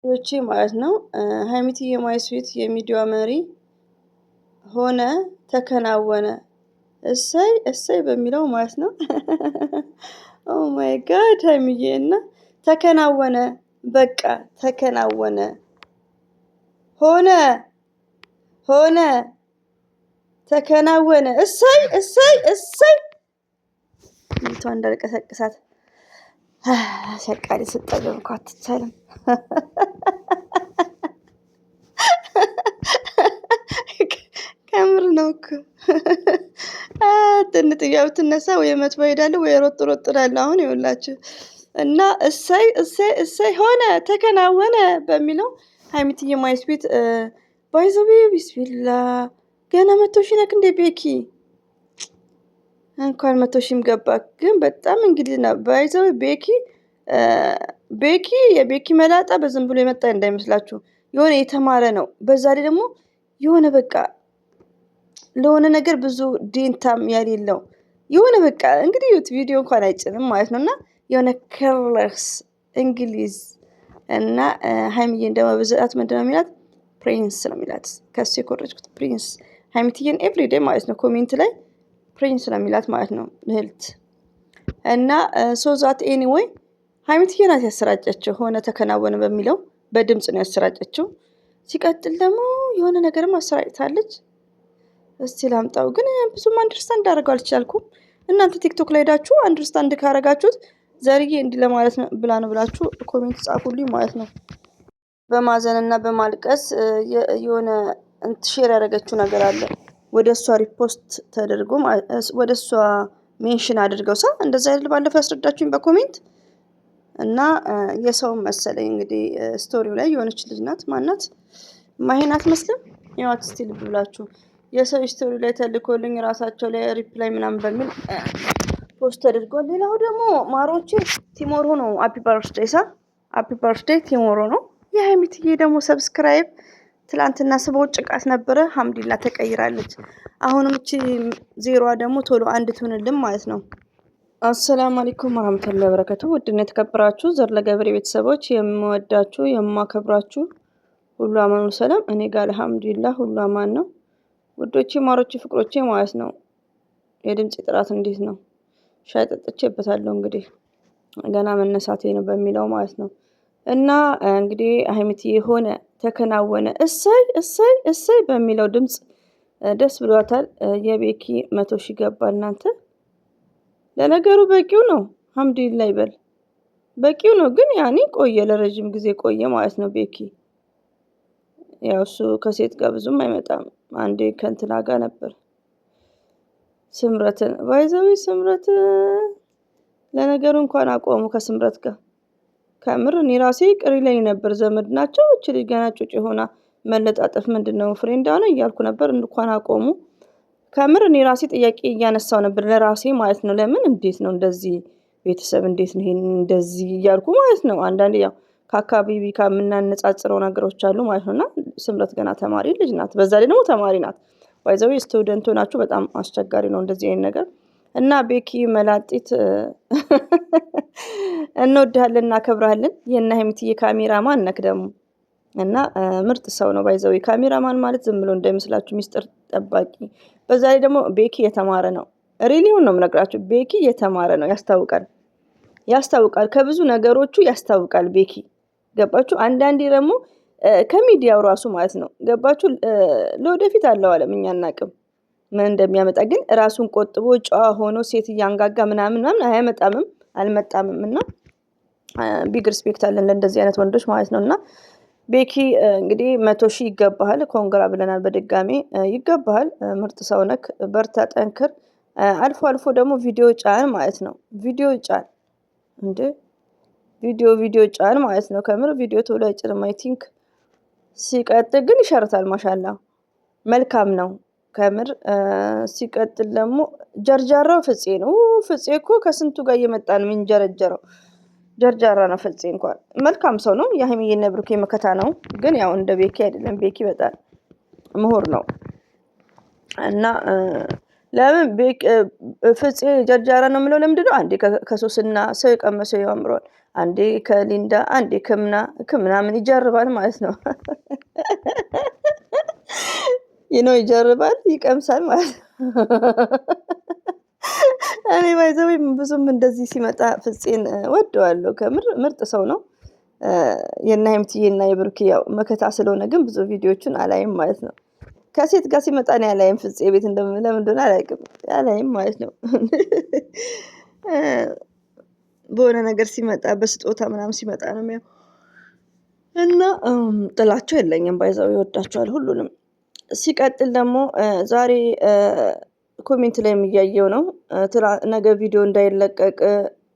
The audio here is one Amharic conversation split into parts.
ዎቼ ማለት ነው። ሀይሚትዬ my sweet የሚዲያ መሪ ሆነ ተከናወነ። እሰይ እሰይ በሚለው ማለት ነው። Oh my God ሀይሚዬ እና ተከናወነ፣ በቃ ተከናወነ፣ ሆነ ሆነ ተከናወነ። እሰይ እሰይ እሰይ። ልጅቷ እንዳልቀሰቅሳት ሸቃሪ ስጠገብ እኮ አትቻልም። ከምር ነው እኮ ጥንጥያ ብትነሳ ወይ መጥፎ ሄዳለሁ ወይ ሮጥ ሮጥ እላለሁ። አሁን ይኸውላችሁ እና እሰይ እሰይ እሰይ ሆነ ተከናወነ በሚለው ሀይሚትዬ my sweet by the way ቢስሚላ ገና 100,000 ነክ እንደ ቤኪ እንኳን 100,000ም ገባ። ግን በጣም እንግዲህ ነው by the way ቤኪ ቤኪ የቤኪ መላጣ በዝም ብሎ የመጣ እንዳይመስላችሁ የሆነ የተማረ ነው። በዛ ላይ ደግሞ የሆነ በቃ ለሆነ ነገር ብዙ ዴንታም ያሌለው የሆነ በቃ እንግዲህ ቪዲዮ እንኳን አይጭንም ማለት ነው። እና የሆነ careless እንግሊዝ እና ሀይሚዬን ደግሞ በብዛት ምንድን ነው የሚላት? Prince ነው የሚላት። ከሱ የኮረጅኩት prince ሀይሚትዬን everyday ማለት ነው comment ላይ prince ነው የሚላት ማለት ነው ልህልት እና so that anyway ሀይሚትዬ ናት ያሰራጨችው። ሆነ ተከናወነ በሚለው በድምፅ ነው ያሰራጨችው። ሲቀጥል ደግሞ የሆነ ነገርም አሰራጭታለች። እስቲ ላምጣው፣ ግን ብዙም understand አደርገው አልቻልኩም። እናንተ ቲክቶክ ላይ ሄዳችሁ understand ካረጋችሁት ዘርዬ እንዲህ ለማለት ነው ብላ ነው ብላችሁ comment ጻፉልኝ ማለት ነው። በማዘን እና በማልቀስ የሆነ share ያደረገችው ነገር አለ። ወደ እሷ repost ተደርጎ ወደ እሷ mention አድርገው ሰው እንደዛ አይደል ባለፈው ያስረዳችሁኝ በ comment እና የሰው መሰለኝ እንግዲህ story ው ላይ የሆነች ልጅ ናት። ማናት? ማሄን አትመስልም? ያዋት እስቲ ልብ ብላችሁ የሰው story ላይ ተልኮልኝ ራሳቸው ላይ reply ምናምን በሚል post ተደርጓል። ሌላው ደግሞ ማሮቼ tomorrow ነው። Happy birthday ሳ happy birthday tomorrow ነው። የሀይሚትዬ ደግሞ subscribe ትላንትና ስበው ጭቃት ነበረ። ሀምዲላ ተቀይራለች። አሁንም እቺ ዜሮዋ ደግሞ ቶሎ አንድ ትሆንልን ማለት ነው። አሰላሙ አለይኩም ወራህመቱላሂ ወበረካቱ። ውድና የተከበራችሁ ዘር ለገበሬ ቤተሰቦች የምወዳችሁ የማከብራችሁ ሁሉ አማኑ ሰላም፣ እኔ ጋር አልሐምዱሊላህ ሁሉ አማን ነው። ውዶቼ ማሮቼ ፍቅሮቼ ማለት ነው። የድምፅ ጥራት እንዴት ነው? ሻይ ጠጥቼበታለሁ እንግዲህ ገና መነሳቴ ነው በሚለው ማለት ነው። እና እንግዲህ ሀይሚትዬ ሆነ ተከናወነ እሰይ እሰይ እሰይ በሚለው ድምፅ ደስ ብሏታል። የቤኪ 100,000 ገባ። እናንተ ለነገሩ በቂው ነው። ሀምዱሊላህ ይበል በቂው ነው። ግን ያኔ ቆየ፣ ለረጅም ጊዜ ቆየ ማለት ነው ቤኪ። ያው እሱ ከሴት ጋር ብዙም አይመጣም። አንዴ ከእንትና ጋር ነበር ስምረትን by the way ስምረት ለነገሩ እንኳን አቆሙ ከስምረት ጋር። ከምር እኔ ራሴ ቅሪ ላይ ነበር። ዘመድ ናቸው። እች ልጅ ገና ጩጭ ሆና መለጣጠፍ ምንድን ነው friend ነው እያልኩ ነበር። እንኳን አቆሙ። ከምር እኔ ራሴ ጥያቄ እያነሳው ነበር ለራሴ ማለት ነው። ለምን እንዴት ነው እንደዚህ ቤተሰብ እንዴት ነው ይሄን እንደዚህ እያልኩ ማለት ነው። አንዳንዴ ያው ከአካባቢ ከምናነጻጽረው ነገሮች አሉ ማለት ነው። እና ስምረት ገና ተማሪ ልጅ ናት። በዛ ላይ ደግሞ ተማሪ ናት። By the way student ሆናችሁ በጣም አስቸጋሪ ነው እንደዚህ አይነት ነገር እና ቤኪ መላጢት እንወድሃለን፣ እናከብርሃለን። የእነ ሀይሚትዬ ካሜራማን ነክ ደግሞ እና ምርጥ ሰው ነው። By the way cameraman ማለት ዝም ብሎ እንዳይመስላችሁ ሚስጥር ጠባቂ። በዛ ላይ ደግሞ ቤኪ የተማረ ነው። Really ውን ነው የምነግራችሁ። ቤኪ የተማረ ነው፣ ያስታውቃል፣ ያስታውቃል፣ ከብዙ ነገሮቹ ያስታውቃል። ቤኪ ገባችሁ? አንዳንዴ ደግሞ ከሚዲያው ራሱ ማለት ነው ገባችሁ? ለወደፊት አለው አለም እኛ አናቅም ምን እንደሚያመጣ ግን ራሱን ቆጥቦ ጨዋ ሆኖ ሴት እያንጋጋ ምናምን ምናምን አያመጣምም አልመጣምም። እና big respect አለን ለእንደዚህ አይነት ወንዶች ማለት ነው። እና ቤኪ እንግዲህ 100,000 ይገባሃል። Congra ብለናል በድጋሚ ይገባሃል። ምርጥ ሰው ነክ። በርታ፣ ጠንክር። አልፎ አልፎ ደግሞ ቪዲዮ ጫን ማለት ነው። ቪዲዮ ጫን እንዴ ቪዲዮ ቪዲዮ ጫን ማለት ነው። ከምር ቪዲዮ ቶሎ አይጭንም። I think ሲቀጥል ግን ይሸርታል። ማሻላ መልካም ነው ከምር። ሲቀጥል ደግሞ ጀርጃራው ፍፄ ነው። ፍፄ እኮ ከስንቱ ጋር እየመጣ ነው የሚንጀረጀረው። ጀርጃራ ነው ፍፄ። እንኳን መልካም ሰው ነው። የሀይሚዬና ብሩኬ መከታ ነው። ግን ያው እንደ ቤኪ አይደለም። ቤኪ በጣም ምሁር ነው እና ለምን ፍፄ ጀርጃራ ነው የምለው ለምንድን ነው? አንዴ ከሶስና ሰው የቀመሰው ያምረዋል፣ አንዴ ከሊንዳ፣ አንዴ ከምና ከምናምን ይጀርባል ማለት ነው። ይኖ ይጀርባል፣ ይቀምሳል ማለት ነው። እኔ by the way ብዙም እንደዚህ ሲመጣ ፍፄን ወደዋለሁ። ከምር ምርጥ ሰው ነው። የእነ ሀይምትዬ እና የብሩኬ ያው መከታ ስለሆነ ግን ብዙ ቪዲዮዎችን አላይም ማለት ነው። ከሴት ጋር ሲመጣ እኔ አላይም። ፍፄ ቤት ለምን እንደሆነ አላውቅም፣ አላይም ማለት ነው። በሆነ ነገር ሲመጣ በስጦታ ምናምን ሲመጣ ነው የሚያው እና ጥላቸው የለኝም። by the way ይወዳቸዋል ሁሉንም። ሲቀጥል ደግሞ ዛሬ comment ላይ የሚያየው ነው ነገ ቪዲዮ እንዳይለቀቅ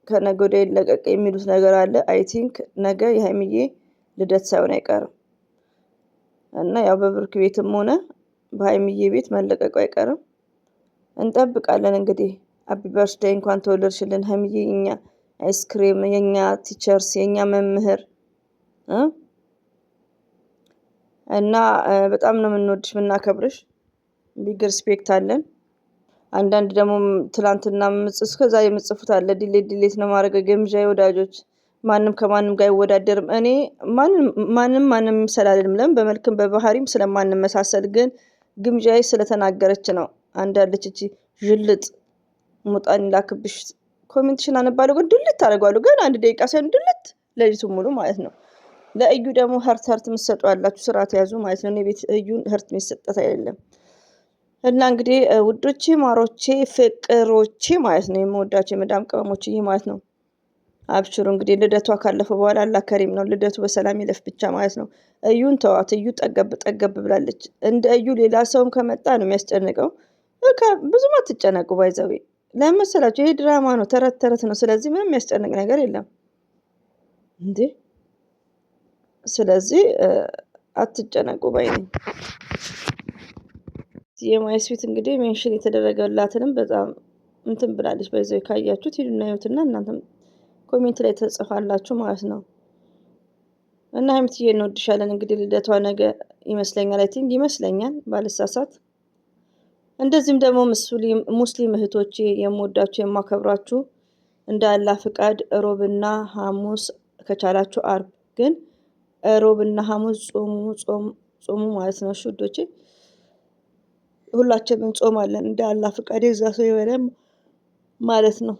ከነገ ወዲያ ይለቀቅ የሚሉት ነገር አለ። I think ነገ የሀይሚዬ ልደት ሳይሆን አይቀርም እና ያው በብሩክ ቤትም ሆነ በሀይሚዬ ቤት መለቀቁ አይቀርም። እንጠብቃለን እንግዲህ። happy birthday፣ እንኳን ተወለድሽልን ሀይሚዬ፣ የኛ አይስክሬም፣ የኛ teachers፣ የኛ መምህር እና በጣም ነው የምንወድሽ የምናከብርሽ። big respect አለን። አንዳንድ ደግሞ ትላንትና እስከዛ የምጽፉት አለ። delete delete ነው ማድረግ። ግምዣ ወዳጆች ማንም ከማንም ጋር አይወዳደርም። እኔ ማንም ማንም ስላልልም ለምን በመልክም በባህሪም ስለማንመሳሰል፣ ግን ግምዣዬ ስለተናገረች ነው። አንዳለች እቺ ዥልጥ ሙጣን ላክብሽ comment ሽን አነባለሁ፣ ግን delete ታደርገዋለሁ። ግን አንድ ደቂቃ ሳይሆን delete ሌሊቱን ሙሉ ማለት ነው። ለእዩ ደግሞ heart heart የምትሰጡ ያላችሁ ስርዓት ያዙ ማለት ነው። እኔ ቤት እዩን heart የሚሰጠት አይደለም። እና እንግዲህ ውዶቼ፣ ማሮቼ፣ ፍቅሮቼ ማለት ነው የምወዳቸው የመዳም ቅመሞችዬ ማለት ነው። አብሽሩ እንግዲህ ልደቷ ካለፈ በኋላ አላህ ከሪም ነው። ልደቱ በሰላም ይለፍ ብቻ ማለት ነው። እዩን ተዋት። እዩ ጠገብ ጠገብ ብላለች። እንደ እዩ ሌላ ሰውም ከመጣ ነው የሚያስጨንቀው። ብዙም አትጨነቁ። by the way ለምን መሰላችሁ? ይሄ ድራማ ነው፣ ተረት ተረት ነው። ስለዚህ ምንም የሚያስጨንቅ ነገር የለም እንዴ። ስለዚህ አትጨነቁ ባይ ነኝ። የማይስዊት እንግዲህ mention የተደረገላትንም በጣም እንትን ብላለች። by the way ካያችሁት ሂዱና እዩትና እናንተም comment ላይ ተጽፋላችሁ ማለት ነው። እና ሀይምትዬ እንወድሻለን። እንግዲህ ልደቷ ነገ ይመስለኛል፣ I think ይመስለኛል ባልሳሳት። እንደዚህም ደግሞ ሙስሊም እህቶቼ የምወዳችሁ የማከብራችሁ እንደ አላህ ፍቃድ ሮብና ሐሙስ ከቻላችሁ አርብ፣ ግን ሮብና ሐሙስ ጾሙ ጾሙ ማለት ነው። እሺ ውዶቼ ሁላችንም እንጾማለን እንደ አላህ ፍቃድ የዛ ሰው ይበለን ማለት ነው።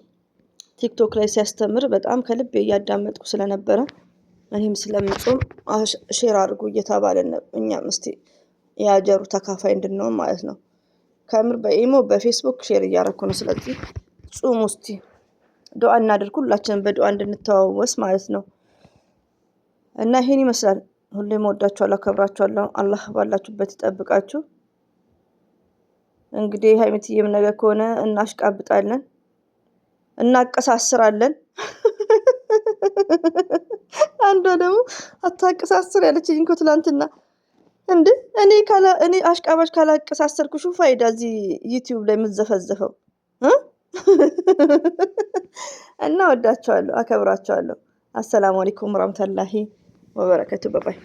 ቲክቶክ ላይ ሲያስተምር በጣም ከልቤ እያዳመጥኩ ስለነበረ እኔም ስለምጾም share አድርጉ እየተባለ እኛም እስቲ የአጀሩ ተካፋይ እንድንሆን ማለት ነው። ከምር በኢሞ በፌስቡክ share እያደረኩ ነው። ስለዚህ ጹሙ እስቲ ዱዓ እናድርግ፣ ሁላችንም በዱዓ እንድንተዋወስ ማለት ነው። እና ይሄን ይመስላል። ሁሌም እወዳችኋለሁ፣ አከብራችኋለሁ። አላህ ባላችሁበት ይጠብቃችሁ። እንግዲህ ሀይሚትዬም ነገ ከሆነ እናሽቃብጣለን፣ እናቀሳስራለን። አንዷ ደግሞ አታቀሳስር ያለችኝ እኮ ትላንትና። እንዴ እኔ ካላ እኔ አሽቃባጭ ካላቀሳሰርኩሽ ፋይዳ እዚህ ዩቲዩብ ላይ የምዘፈዘፈው እና ወዳቸዋለሁ፣ አከብራቸዋለሁ። አሰላሙ አለይኩም ወራህመቱላሂ ወበረከቱ። bye bye።